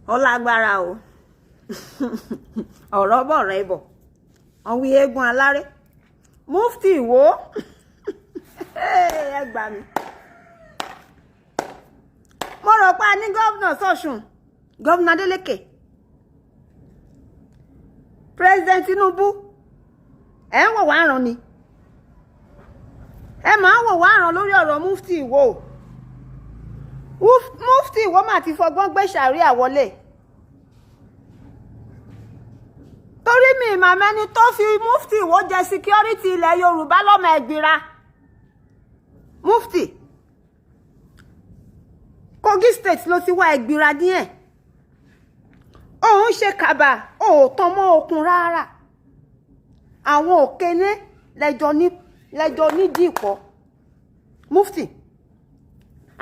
Ó lágbára o. Ọ̀rọ̀ bọ̀ rẹ̀ bọ̀ ọ̀wí eégún aláré Mufti Ìwó. Ẹ gbà mí. Mo rò pé a ní gómìnà sọ̀sùn, gómìnà Adeleke, President Tinubu. Ẹ ń wò wá ràn ni, ẹ máa ń wò wá ràn lórí ọ̀rọ̀ Mufti Ìwó. Mufti Ìwó mà ti fọgbọ́n gbé ṣàríà wọlé, torí mi ìmàmẹ́ni tó fi Mufti Ìwó jẹ security ilẹ̀ Yorùbá lọ́mọ ẹ̀gbìnra. Mufti, Kogi State ló ti wá, ẹ̀gbìnra díẹ̀. Òun ṣe kàbà òótọ́ mọ́ okun rárá. Àwọn òkèlè lẹ́jọ́ ní lẹ́jọ́ nídìí pọ̀. Mufti,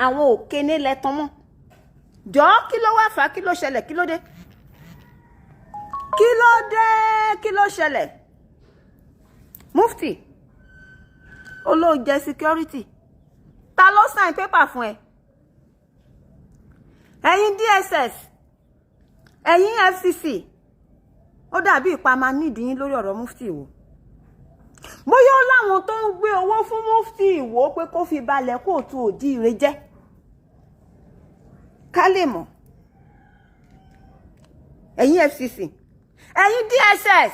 àwọn òkèlè lẹ́tàn mọ́. Jọ̀ọ́, kí ló wá fà á? Kí ló ṣẹlẹ̀? Kí ló dé? Kí ló dé? Kí ló ṣẹlẹ̀? Mufti, olóòjẹ security, ta ló sign paper fún ẹ? Ẹ̀yin DSS, ẹ̀yin FCC, ó dàbí ìpamọ́ nídìí yín lórí ọ̀rọ̀ Mufti Ìwó. Bóyá ó láwọn tó ń gbé owó fún Mufti Ìwó pé kó fi balẹ̀ kóòtù òjíire jẹ́, ká lè mọ̀. Ẹ̀yin FCC, ẹ̀yin DSS,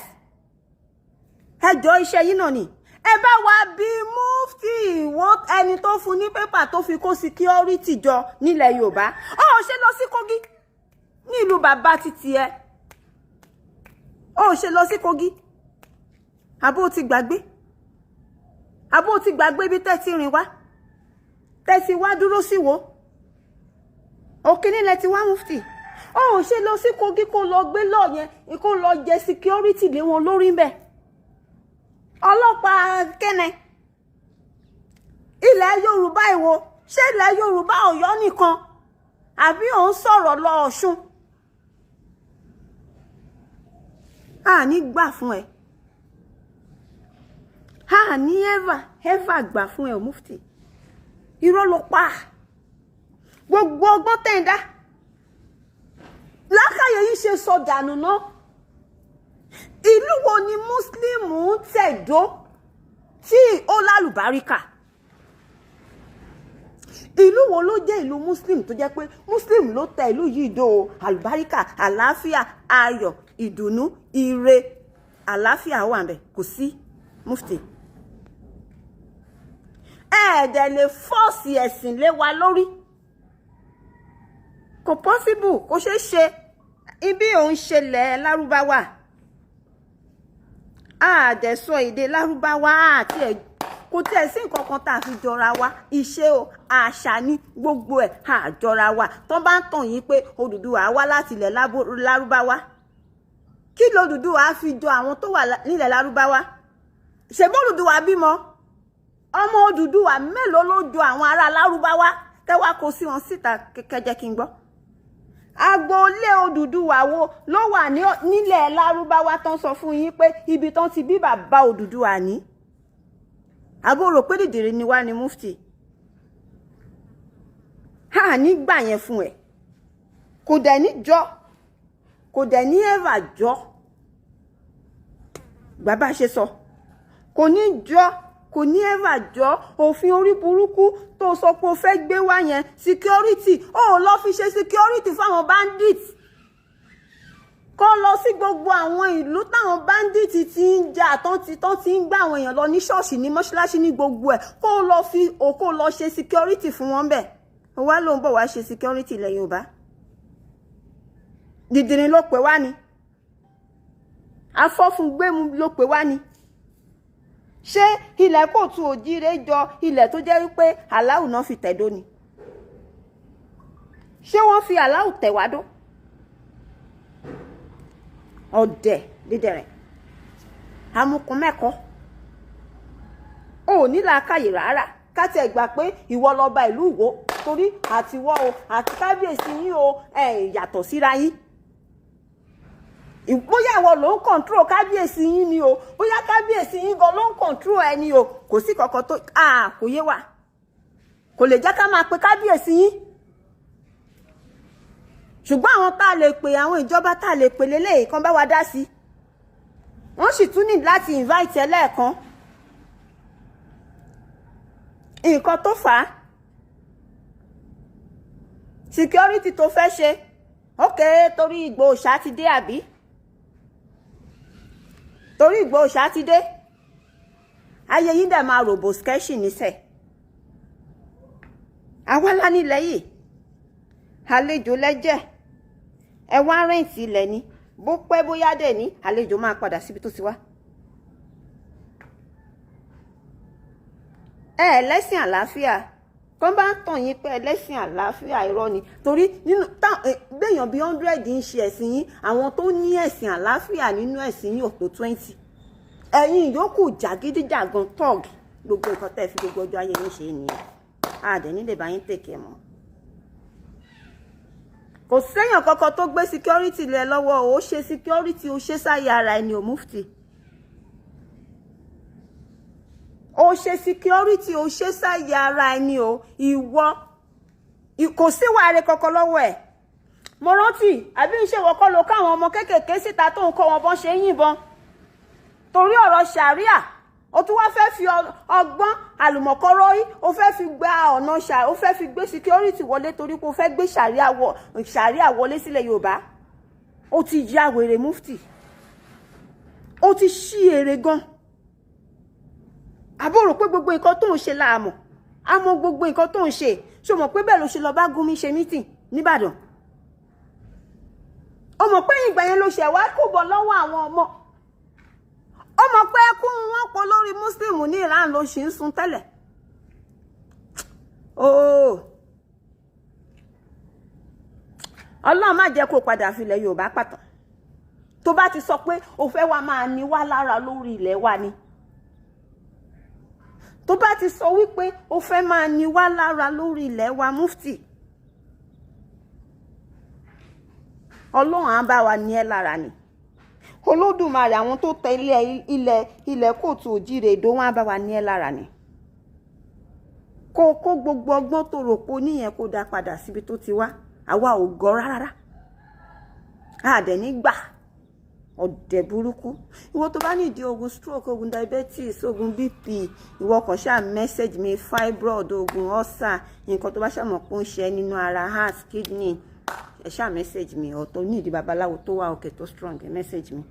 ẹ jọ̀ọ́, iṣẹ́ yín náà ni. Ẹ bá wa bí Mufti Ìwó, ẹni tó fún ní paper tó fi kó security jọ nílẹ̀ Yorùbá. Ó ṣe lọ sí Kogi, nílùú bàbá títí ẹ? Ó ṣe lọ sí Kogi? Àbó ti gbàgbé? Àbó ti gbàgbé ibi tẹ́ ti rìn wá, tẹ́ ti wá dúró sí wo òkè nílẹ̀ ti wá? Mufti, ó ṣe lọ sí Kogi kó lọ gbé lọ yẹn, kó lọ jẹ security lé wọn lórí ń bẹ? Ọlọ́pàá kẹ́nẹ̀ ilẹ̀ Yorùbá ìwò, ṣé ilẹ̀ Yorùbá Ọ̀yọ́ nìkan, àbí òun sọ̀rọ̀ lọ Ọ̀ṣun? A ní gbà fún ẹ, a ní ever ever gbà fún ẹ. Mufti, irọ́ ló pa. Gbogbo ọgbọ́n tẹ̀ ń dá lákàyè yìí ṣe sọ dànù náà. Ìlú wo ni Muslim ń tẹ̀dó tí ó lálùbáríkà? Ìlú wo ló jẹ́ ìlú Muslim tó jẹ́ pé Muslim ló tẹ ìlú yìí dó o? Àlùbáríkà, àlàáfíà, ayọ̀, ìdùnnú, ire, àlàáfíà wà ń bẹ̀? Kò sí. Mufti, ẹ̀ẹ́dẹ̀ lè force ẹ̀sìn lé wa lórí. Kò possible, kò ṣeé ṣe. Ibi òun ṣẹlẹ̀ lárúbáwá, àdẹ̀sọ èdè lárúbáwá àti ẹ̀ kò tiẹ̀ sí nǹkan kan tá a fi jọra wa. Ìṣe o, àṣà ní gbogbo ẹ̀ àjọra wa. Tó bá ń tàn yín pé Odùduwà wá láti ilẹ̀ lárúbáwá, kí lOdùduwà fi jọ àwọn tó wà nílẹ̀ lárúbáwá? Ṣèbó Odùduwà bímọ? Ọmọ Odùduwà mélòó ló jọ àwọn ará lárúbáwá? Kẹwàá kó sí wọn síta kẹjẹ kí n gbọ́. Agboolé Odùduwà wo ló wà nílẹ̀ lárúbáwá tán sọ fún yín pé ibi tán ti bí bàbá Odùduwà ní? Àbó rò pé dìdìrín ni wá ní? Mufti, ha nígbà yẹn fún ẹ, kò dẹ̀ ní jọ, kò dẹ̀ ní ever jọ. Bàbá ṣe sọ, kò ní jọ, kò ní ever jọ. Òfin orí burúkú tó sọ pé o fẹ́ gbé wá yẹn, security, ó lọ fi ṣe security fáwọn bandits, kó lọ sí gbogbo àwọn ìlú táwọn bandits ti ń jà, tán ti ń gbá àwọn èèyàn lọ ní ṣọ́ọ̀ṣì, ní mọ́ṣáláṣí, ní gbogbo ẹ̀, kó lọ fi kó lọ ṣe security fún wọn bẹ́ẹ̀. Wá ló ń bọ̀ wá ṣe security ilẹ̀ Yorùbá. Dìdìrín ló pè wá ni, afọ́fúngbẹ́mu ló pè wá ni. Ṣé ilẹ̀ kóòtù òjíire jọ ilẹ̀ tó jẹ́ wípé aláwù náà fi tẹ̀dó ni? Ṣé wọ́n fi aláwù tẹ̀ wá dó? Ọ̀dẹ̀ dídẹ̀rẹ̀ amukun mẹ́kọ̀ọ́ ò ní làákàyè rárá. Ká tiẹ̀ gbà pé ìwọ lọ́ba ìlú Ìwó, torí àtiwọ́ o àti kábíyèsí yín o, ẹ̀ yàtọ̀ síra yín. Bóyá ìwọ ló ń control kábíyèsí yín ni o, bóyá kábíyèsí yín gan ló ń control ẹni o, kò sí kankan tó kò yé wa. Kò lè jẹ́ ká máa pe kábíyèsí yín. Ṣùgbọ́n àwọn tá a lè pè, àwọn ìjọba tá a lè pè lélẹ́yìí kan bá wa dá sí, wọ́n sì tún ní láti invite ẹ lẹ́ẹ̀kan. Nǹkan tó fà á, security tó fẹ́ ṣe, ok, torí Ìgbòho ṣá ti dé, àbí torí Ìgbòho ṣá ti dé, ayé yín dẹ̀ máa ròbò skẹ́ṣì níṣẹ́. Àwa lá nílẹ̀ yìí, àlejò lẹ́jẹ̀, ẹ wá rent ilẹ̀ ni. Bó pẹ́ bóyá dẹ̀ ní àlejò máa padà síbi tó ti wá. Ẹ ẹlẹ́sìn àlàáfíà kán bá ń tàn yín pé ẹlẹ́sìn àlàáfíà, irọ́ ni. Torí nínú gbẹ̀yàn bíi 100 ń ṣe ẹ̀sìn yín, àwọn tó ní ẹ̀sìn àlàáfíà nínú ẹ̀sìn yín ò tó 20. Ẹ̀yin ìyókù jàgídíjàgan, tọ́ọ̀gì, gbogbo nǹkan tẹ́ fi gbogbo ọjọ́ ayé yín ṣe nìyẹn. Àdẹ̀ nílé bá yín tèkẹ́ mọ́. Kò séèyàn kankan tó gbé security lẹ lọ́wọ́. Ó ṣe security, ó ṣe sáyé ara ẹni ò, mufti. Ó ṣe security, ó ṣe sáyé ara ẹni o. Ìwọ kò sí wàhálà kankan lọ́wọ́ ẹ̀. Mo rántí, àbí ń ṣèwọ́ kọ́ ló káwọn ọmọ kéékèèké síta tó ń kọ́ wọn bọ́n ṣe ń yìnbọn torí ọ̀rọ̀ ṣàríà? Ó tún wá fẹ́ fi ọgbọ́n àlùmọ̀kọ́rọ́ yìí, ó fẹ́ fi gba ọ̀nà ṣà, ó fẹ́ fi gbé security wọlé torí pé ó fẹ́ gbé ṣàríà wọlé sílẹ̀ Yorùbá. Ó ti ya wèrè, mufti. Ó ti ṣí èrè gan. Àbó rò pé gbogbo nǹkan tó ń ṣe láàmọ̀? A mọ gbogbo nǹkan tó ń ṣe. Ṣó mọ̀ pé bẹ́ẹ̀ ló ṣe lọ bá Gumi ṣe meeting nìbàdàn? Ó mọ̀ pé ìgbà yẹn ló ṣẹ̀ wá kó bọ̀ lọ́wọ́ àwọn ọmọ. Ó mọ̀ pé ẹkún wọn pọ̀ lórí Muslim ní Iran ló ṣì ń sun tẹ́lẹ̀. Ooo, Ọlọ́run má jẹ́ kó padà filẹ̀ Yorùbá pàtàn. Tó bá ti sọ pé o fẹ́ wá máa ní wá lára lórí ilẹ̀ wa ni, tó bá ti sọ wípé o fẹ́ máa ní wá lára lórí ilẹ̀ wa, mufti, Ọlọ́run á bá wa ní ẹ lára ni. Olódùmarè, àwọn tó tẹ ilẹ̀ ilẹ̀ kóòtù òjìrè èdò, wọn á bá wa ní ẹ lára ni. Kó kó gbogbo ọgbọ́n tó rò pé oníyẹn, kó dá padà síbi tó ti wá. Àwa ò gọ̀ rárá, àdẹ̀ nígbà ọ̀dẹ̀ burúkú. Ìwọ tó bá nídìí oògùn stroke, oògùn diabetes, oògùn BP, ìwọ kàn ṣáà message mi. Fibroid, oògùn ulcer, nǹkan tó bá ṣàmọ̀ pé ó ń ṣe nínú ara, heart, kidney, ẹ ṣáà message mi. Ọ̀tọ̀ nídìí babaláwo tó wà òkè tó strong, ẹ message mi.